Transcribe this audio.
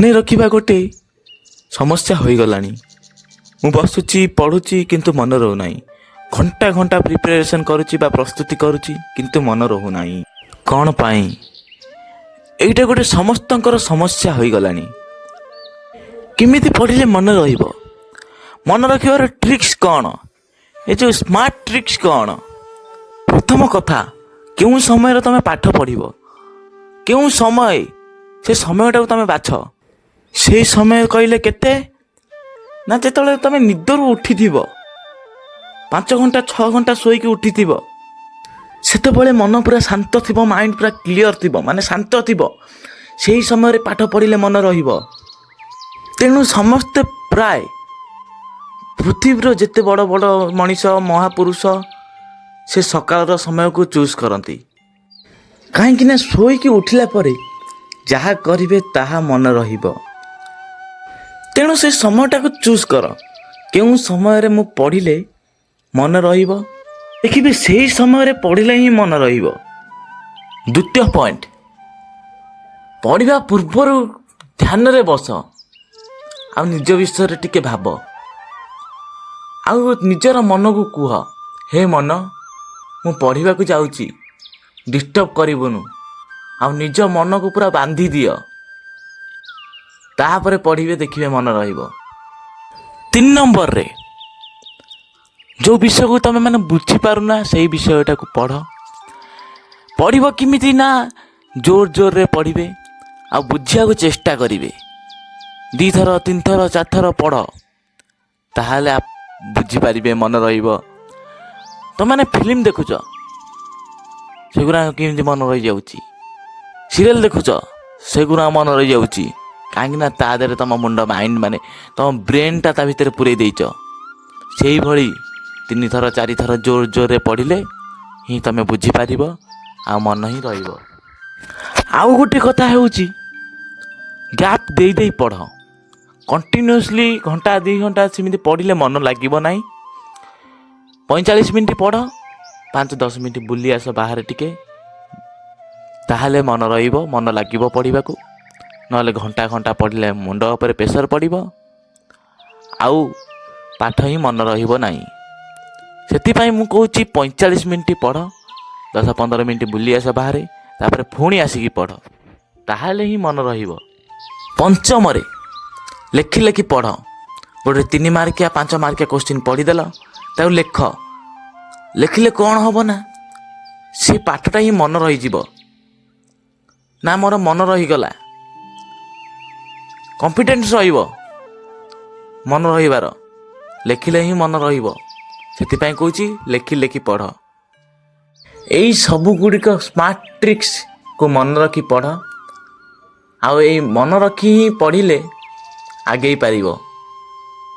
ମନେ ରଖିବା ଗୋଟେ ସମସ୍ୟା ହୋଇଗଲାଣି। ମୁଁ ବସୁଛି, ପଢ଼ୁଛି, କିନ୍ତୁ ମନେ ରହୁନାହିଁ। ଘଣ୍ଟା ଘଣ୍ଟା ପ୍ରିପାରେସନ୍ କରୁଛି ବା ପ୍ରସ୍ତୁତି କରୁଛି, କିନ୍ତୁ ମନେ ରହୁନାହିଁ। କ'ଣ ପାଇଁ? ଏଇଟା ଗୋଟେ ସମସ୍ତଙ୍କର ସମସ୍ୟା ହୋଇଗଲାଣି। କେମିତି ପଢ଼ିଲେ ମନେ ରହିବ? ମନେ ରଖିବାର ଟ୍ରିକ୍ସ କ'ଣ? ଏ ଯେଉଁ ସ୍ମାର୍ଟ ଟ୍ରିକ୍ସ କ'ଣ? ପ୍ରଥମ କଥା, କେଉଁ ସମୟରେ ତମେ ପାଠ ପଢ଼ିବ, କେଉଁ ସମୟ, ସେ ସମୟଟାକୁ ତମେ ବାଛ। ସେଇ ସମୟ କହିଲେ କେତେ ନା, ଯେତେବେଳେ ତମେ ନିଦରୁ ଉଠିଥିବ, 5 ଘଣ୍ଟା 6 ଘଣ୍ଟା ଶୋଇକି ଉଠିଥିବ, ସେତେବେଳେ ମନ ପୁରା ଶାନ୍ତ ଥିବ, ମାଇଣ୍ଡ ପୁରା କ୍ଲିଅର ଥିବ, ମାନେ ଶାନ୍ତ ଥିବ। ସେଇ ସମୟରେ ପାଠ ପଢ଼ିଲେ ମନେ ରହିବ। ତେଣୁ ସମସ୍ତେ, ପ୍ରାୟ ପୃଥିବୀର ଯେତେ ବଡ଼ ବଡ଼ ମଣିଷ, ମହାପୁରୁଷ, ସେ ସକାଳର ସମୟକୁ ଚୁଜ୍ କରନ୍ତି। କାହିଁକି ନା ଶୋଇକି ଉଠିଲା ପରେ ଯାହା କରିବେ, ତାହା ମନେ ରହିବ। ତେଣୁ ସେ ସମୟଟାକୁ ଚୁଜ୍ କର, କେଉଁ ସମୟରେ ମୁଁ ପଢ଼ିଲେ ମନେ ରହିବ। ଦେଖିବେ, ସେଇ ସମୟରେ ପଢ଼ିଲେ ହିଁ ମନେ ରହିବ। ଦ୍ୱିତୀୟ ପଏଣ୍ଟ, ପଢ଼ିବା ପୂର୍ବରୁ ଧ୍ୟାନରେ ବସ ଆଉ ନିଜ ବିଷୟରେ ଟିକେ ଭାବ ଆଉ ନିଜର ମନକୁ କୁହ, "ହେ ମନ, ମୁଁ ପଢ଼ିବାକୁ ଯାଉଛି, ଡିଷ୍ଟର୍ବ କରିବୁନୁ।" ଆଉ ନିଜ ମନକୁ ପୁରା ବାନ୍ଧି ଦିଅ। ତାପରେ ପଢ଼ିବେ, ଦେଖିବେ ମନେ ରହିବ। ତିନି ନମ୍ବରରେ, ଯେଉଁ ବିଷୟକୁ ତମେ ମାନେ ବୁଝିପାରୁନା, ସେଇ ବିଷୟଟାକୁ ପଢ଼। ପଢ଼ିବ କେମିତି ନା, ଜୋର ଜୋରରେ ପଢ଼ିବେ ଆଉ ବୁଝିବାକୁ ଚେଷ୍ଟା କରିବେ। ଦୁଇଥର, ତିନିଥର, ଚାରିଥର ପଢ଼, ତାହେଲେ ବୁଝିପାରିବେ, ମନେ ରହିବ। ତମେମାନେ ଫିଲ୍ମ ଦେଖୁଛ, ସେଗୁଡ଼ା କେମିତି ମନେ ରହିଯାଉଛି? ସିରିଏଲ୍ ଦେଖୁଛ, ସେଗୁଡ଼ା ମନେ ରହିଯାଉଛି। କାହିଁକି ନା ତା ଦେହରେ ତମ ମୁଣ୍ଡ, ମାଇଣ୍ଡ, ମାନେ ତମ ବ୍ରେନ୍ଟା ତା ଭିତରେ ପୂରେଇ ଦେଇଛ। ସେଇଭଳି ତିନିଥର, ଚାରିଥର ଜୋର ଜୋରରେ ପଢ଼ିଲେ ହିଁ ତମେ ବୁଝିପାରିବ ଆଉ ମନ ହିଁ ରହିବ। ଆଉ ଗୋଟେ କଥା ହେଉଛି, ଗ୍ୟାପ୍ ଦେଇ ଦେଇ ପଢ଼। କଣ୍ଟିନ୍ୟୁଅସଲି ଘଣ୍ଟା 2 ଘଣ୍ଟା ସେମିତି ପଢ଼ିଲେ ମନ ଲାଗିବ ନାହିଁ। 45 ମିନିଟ୍ ପଢ଼, 5-10 ମିନିଟ୍ ବୁଲି ଆସ ବାହାରେ ଟିକେ, ତାହେଲେ ମନ ରହିବ, ମନ ଲାଗିବ ପଢ଼ିବାକୁ। ନହେଲେ ଘଣ୍ଟା ଘଣ୍ଟା ପଢ଼ିଲେ ମୁଣ୍ଡ ଉପରେ ପ୍ରେସର ପଡ଼ିବ ଆଉ ପାଠ ହିଁ ମନ ରହିବ ନାହିଁ। ସେଥିପାଇଁ ମୁଁ କହୁଛି, 45 ମିନିଟ୍ ପଢ଼, 10-15 ମିନିଟ୍ ବୁଲି ଆସ ବାହାରେ, ତାପରେ ପୁଣି ଆସିକି ପଢ଼, ତାହେଲେ ହିଁ ମନ ରହିବ। ପଞ୍ଚମରେ, ଲେଖି ଲେଖି ପଢ଼। ଗୋଟେ 3 ମାର୍କିଆ, 5 ମାର୍କିଆ କୋଶ୍ଚିନ୍ ପଢ଼ିଦେଲ, ତାକୁ ଲେଖ। ଲେଖିଲେ କ'ଣ ହେବ ନା, ସେ ପାଠଟା ହିଁ ମନ ରହିଯିବ। ନା, ମୋର ମନ ରହିଗଲା, କନଫିଡେନ୍ସ ରହିବ ମନ ରହିବାର। ଲେଖିଲେ ହିଁ ମନ ରହିବ। ସେଥିପାଇଁ କହୁଛି, ଲେଖି ଲେଖି ପଢ଼। ଏଇ ସବୁ ଗୁଡ଼ିକ ସ୍ମାର୍ଟ ଟ୍ରିକ୍ସକୁ ମନେ ରଖି ପଢ଼। ଆଉ ଏଇ ମନେ ରଖି ହିଁ ପଢ଼ିଲେ ଆଗେଇ ପାରିବ।